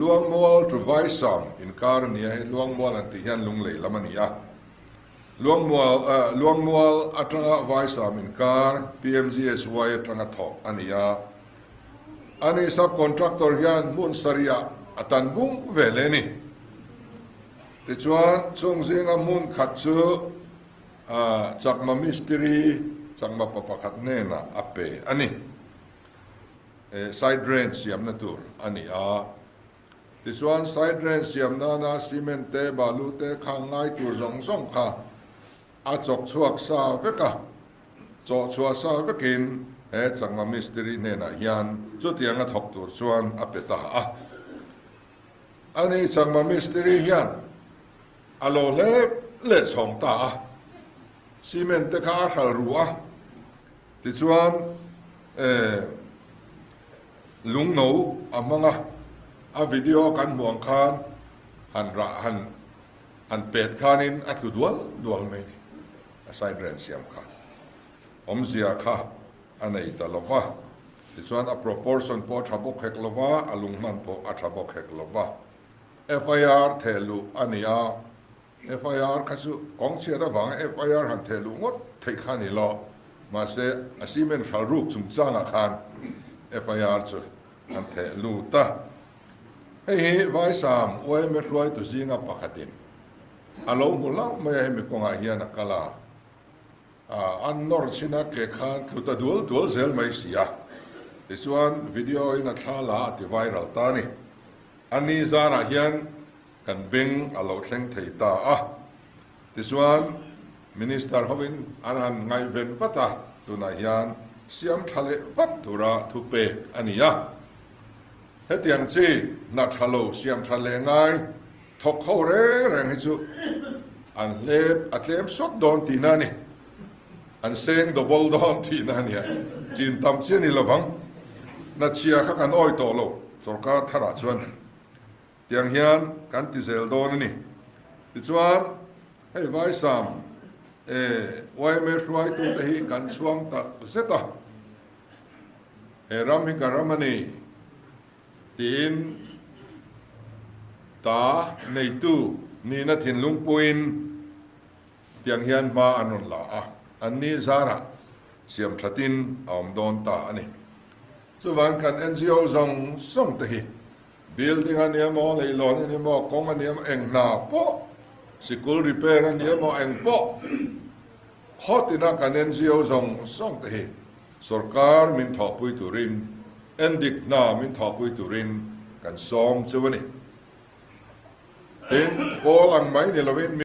Luangmual to Vaisam inkar a ni a, hei Luangmual an tih hian Lunglei lam a ni a. Luangmual Luangmual atanga Vaisam inkar PMGSY atanga thawk a ni a. Ani sub-contractor hian hmun sarihah a tan bung ve leh a ni. Tichuan chung zinga hmun khat chu Chakma mistiri Chakma pa pakhat hnenah a pe a ni. Side drain siamna tur a ni a. Tichuan side drain siam nana cement te, balu te kha ngai tur zawng zawng kha a chawk chhuak sa vek a. Chawh chhuah sa vekin he Chakma mistiri hnenah hian chutianga thawk tur chuan a pe ta a. Ani Chakma mistiri hian a lo hlep leh chhawng ta a. Cement te kha a hral ru a. Tichuan, lungno a hmang a, a video kan hmuh ang khan han rah han han pet khanin a tlu dual dual mai a ni. A side ren siam kha awmzia kha a nei ta lo va, tichuan a proportion pawh a tha bawk hek lo va, a lung hman pawh a tha bawk hek lo va. FIR theh luh a ni a. FIR kha chu kawng chhiat avanga FIR han theh luh ngawt theih kha a ni lo. Mahse, a cement hral ruk chungchangah khan FIR chu an theh lut a. Hei hi Vaisam yma hruaitu zinga pakhatin a lo hmu hlauh mai a, hemi kawngah hian a kal a. An nawr chin a ke khan tlu ta dual dual zel mai si a. Tichuan, video in a thla la a ti viral ta a ni. A ni zarah hian Kan beng a lo thleng thei ta a, tichuan Minister hovin an han ngaihven vat a, tunah hian siam tha leh vat tura thupek a ni a. Hetiang chi hna tha lo siam tha leh ngai thawk ho reng reng hi chu an hlep a tlem sawt dawn tihna a ni. An seng double dawn tihna a nia. Chin tam chi a ni lovang. Hna chhia kha kan awi tawh lo sorkar tharah chuan. Tiang hian kan ti zel dawn a ni. Tichuan, hei Vaisam e yma hruaitute hi kan chhuang tak zet a, he ram hi ka ram a ni tiin ta neitu nihna thinlung puiin tiang hian hma an rawn la a, anni zarah siam thatin a awm dawn ta a ni. Chuvang kan NGO zawng zawng te hi Building a ni emaw, leilawn a ni emaw, kawng a ni emaw, eng hna pawh, sikul repair a ni emaw, eng pawh khawtina kan NGO zawng zawng te hi sorkar min thawhpui turin, endik hna min thawhpui turin kan sawm chu a ni. Tin, pawl ang mai ni lovin.